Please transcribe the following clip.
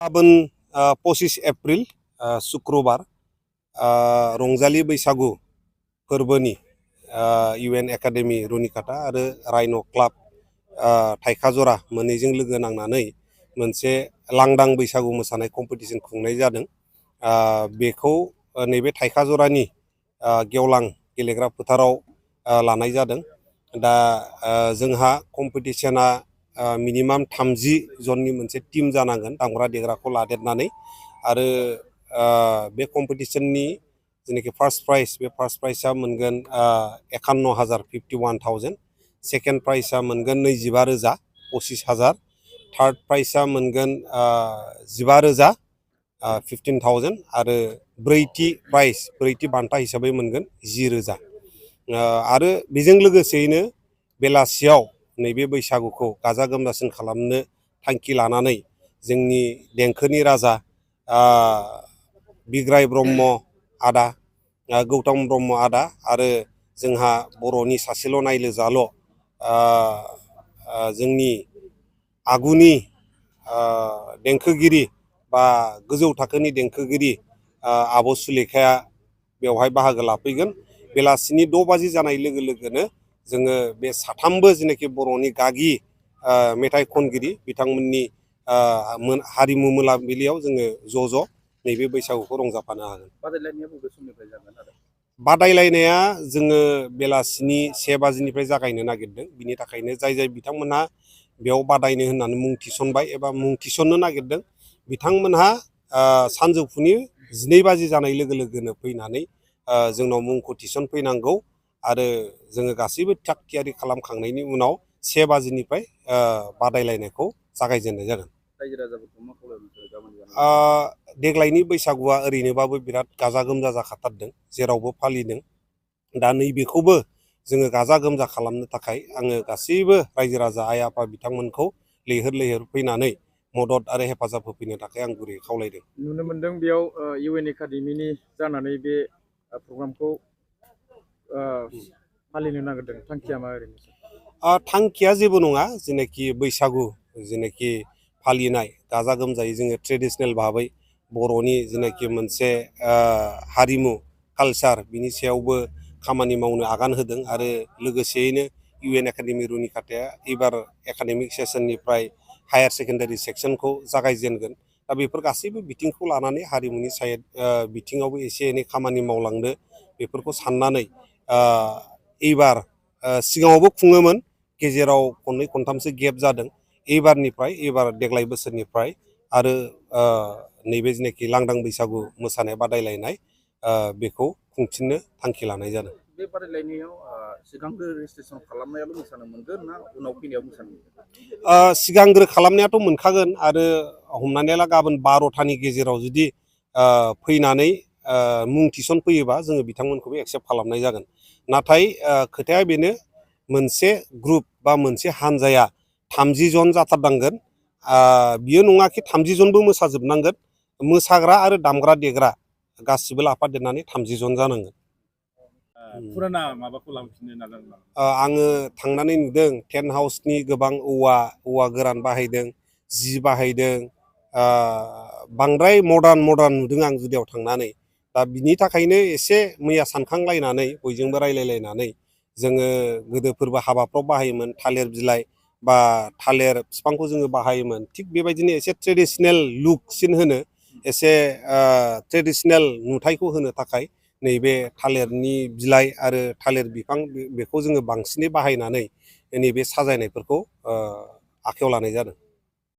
गाबोन 25 एप्रिल शुक्रबार रंजालि बैसागु फोरबोनि इउएन एकाडेमि रुनिकाटा आरो राइन' क्लाब थाइखाजरा मोननैजों लोगो नांनानै मोनसे लांदां बैसागु मोसानाय कम्पिटिसन खुंनाय जादों। बेखौ नैबे थाइखाजरानि गेवलां गेलेग्रा फोथाराव लानाय जादों। दा जोंहा कम्पिटिसना मिनिमाम 30 जननि मोनसे टीम जानांगोन दामग्रा देग्राखौ लादेरनानै आरो बे कम्पिटिसननि जेनाखि फार्स्ट प्राइज बे फार्स्ट प्राइजआ मोनगोन 51,000 51,000, सेकेन्ड प्राइजआ मोनगोन 25,000 25,000, थार्ड प्राइजआ मोनगोन 15,000 15,000 आरो ब्रैथि बान्था हिसाबै मोनगोन 10,000। आरो बेजों लोगोसेयैनो बेलासियाव नैबे बैसागुखौ गाजा गोमजासिन खालामनो थांखि लानानै जोंनि देंखोनि राजा बिग्राय ब्रह्म आदा, गौतम ब्रह्म आदा आरो जोंहा बर'नि सासेल' नायलो जाल' जोंनि आगुनि देंखोगिरि बा गोजौ थाखोनि देंखोगिरि आब' सुलेखाया बेवहाय बाहागो लाफैगोन। बेलासिनि 6 बाजि जानाय लोगो लोगोनो जोङो बे साथामबो जेनाखि बर'नि गागि मेथाइ खनगिरि बिथांमोननि हारिमु मोनाबिलियाव जोङो ज' नैबे बैसागुखौ रंजाफानो हागोन। बादायलायनाया बबे समनिफ्राय जागोन आरो? बादायलायनाया जोङो बेलासिनि 1 बाजिनिफ्राय जागायनो नागिरदों। बिनि थाखायनो जाय बिथांमोनहा बेयाव बादायनो होननानै मुं थिसनबाय एबा मुं थिसननो नागिरदों बिथांमोनहा सानजौफुनि 12 बाजि जानाय लोगो लोगोनो फैनानै जोंनाव मुंखौ थिसनफैनांगौ आरो जोङो गासैबो थाग थियारि खालामखांनायनि उनाव 1 बाजिनिफ्राय बादायलायनायखौ जागायजेननाय जागोन। देग्लायनि बैसागुआ ओरैनोबाबो बिराद गाजा गोमजा जाखाथारदों, जेरावबो फालिदों। दा नैबेखौबो जोङो गाजा गोमजा खालामनो थाखाय आङो गासैबो रायजो राजा आइ आफा बिथांमोनखौ लैहोर फैनानै मदद आरो हेफाजाब होफैनो थाखाय आं गुरै खावलायदों। नुनो मोनदों बेयाव इउएन एकाडेमिनि जानानै बे प्रग्रामखौ फालिनो नागिरदों। थांखिया मा ओरैनो? थांखिया जेबो नङा, जेनाखि बैसागु जेनाखि फालिनाय गाजा गोमजायै जोङो ट्रेडिशनेल भाबै बर'नि जेनाखि मोनसे हारिमु कालचार बिनि सायावबो खामानि मावनो आगान होदों आरो लोगोसेयैनो इउएन एकाडेमि रुनिकाटाया एबार एकाडेमिक सेसननिफ्राय हायार सेकेन्डारि सेक्सनखौ जागायजेनगोन। दा बेफोर गासैबो बिथिंखौ लानानै हारिमुनि सायाव बिथिङावबो एसे एनै खामानि मावलांनो बेफोरखौ साननानै एबार सिगाङावबो खुङोमोन, गेजेराव खननै खनथामसो गेप जादों। एबार देग्लाय बोसोरनिफ्राय आरो नैबे जेनाखि लांदां बैसागु मोसानाय बादायलायनाय बेखौ खुंफिननो थांखि लानाय जादों। बे बादायलायनायाव सिगांग्रो रेजिस्ट्रेसन खालामनायाल' मोसानो मोनगोन ना उनाव फैनायाव मोसानो मोनगोन? सिगांग्रो खालामनायाथ' मोनखागोन आरो हमनानै ला गाबोन 12थानि गेजेराव जुदि फैनानै मुं थिसनफैयोबा जोङो बिथांमोनखौबो एक्सेप्ट खालामनाय जागोन। नाथाय खोथाया बेनो, मोनसे ग्रुप बा मोनसे हानजाया 30 जन जाथारनांगोन। बियो नङाखि 30 जनबो मोसाजोबनांगोन, मोसाग्रा आरो दामग्रा देग्रा गासिबो लाफादेरनानै 30 जन जानांगोन। फुराना माबाखौ लांफिननो नाजादों। आङो थांनानै नुदों टेन्ट हाउसनि गोबां औवा गोरान बाहायदों, जि बाहायदों, बांद्राय मडार्न नुदों आं जुदियाव थांनानै। दा बिनि थाखायनो एसे मैया सानखांलायनानै बयजोंबो रायलायलायनानै जोङो गोदोफोरबो हाबाफ्राव बाहायोमोन थालिर बिलाइ बा थालिर बिफांखौ जोङो बाहायोमोन, थिग बेबायदिनो एसे ट्रेडिशनेल लुकसिन होनो, एसे ट्रेडिशनेल नुथायखौ होनो थाखाय नैबे थालिरनि बिलाइ आरो थालिर बिफां बेखौ जोङो बांसिनै बाहायनानै नैबे साजायनायफोरखौ आखायाव लानाय जादों।